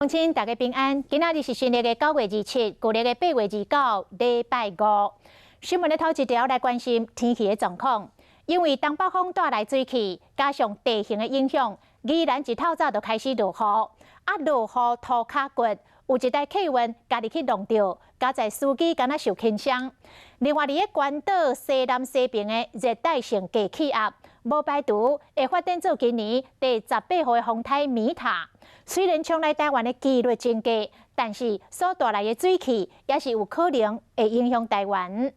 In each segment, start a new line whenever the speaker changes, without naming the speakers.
鄉親大家平安，今仔日是新曆的9月27，舊曆的8月29，禮拜五。新聞的頭一條來關心天氣的狀況，因為東北風帶來水汽，加上地形的影響，宜蘭一透早就開始落雨，啊落雨塗跤骨，有一台客運家己去弄著，佳哉司機敢若受輕傷。另外，佇咧關島西南西爿的熱帶性低氣壓，無排除會發展做今年第18號的風颱米塔。雖然衝來台灣的幾率真低，但是所帶來的水汽也是有可能會影響台灣。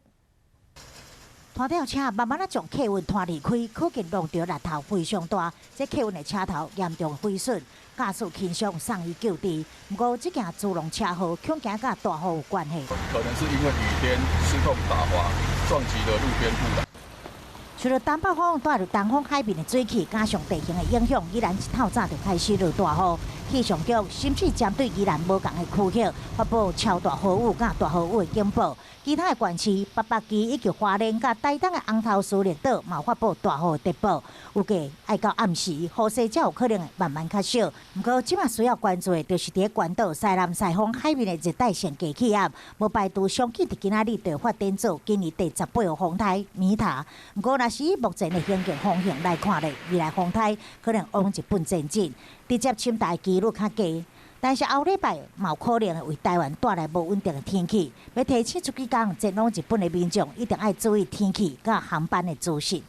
拖吊車慢慢仔將客運拖離開，可見弄著力頭非常大。這客運的車頭嚴重毀損，駕駛輕傷送醫救治。毋過，這件豬籠車禍恐驚佮大雨有關係。
可能是因為雨天失控打滑，撞擊了路邊護欄。
除了東北風帶著東風海面的水汽，加上地形的影響，宜蘭一透早就開始落大雨。氣象局甚至針對宜蘭無仝的區域發布超大豪雨佮大豪雨的警報。其他的縣市，北北基以及花蓮佮台東的紅頭嶼綠島，嘛發布大雨的特報。預計愛到暗時，雨勢才有可能會慢慢較少。毋過，這馬需要關注的，就是佇咧關島西南西方海面的熱帶性低氣壓，無排除上緊佇今仔日就會發展做今年第18號風颱米塔。毋過，若是以目前的行進方向來看咧，未來風颱可能往日本前進，直接侵台幾率較低。但是後禮拜嘛有可能會為台灣帶來無穩定的天氣。欲提醒出去工前往日本的民眾，一定愛注意天氣佮航班的資訊。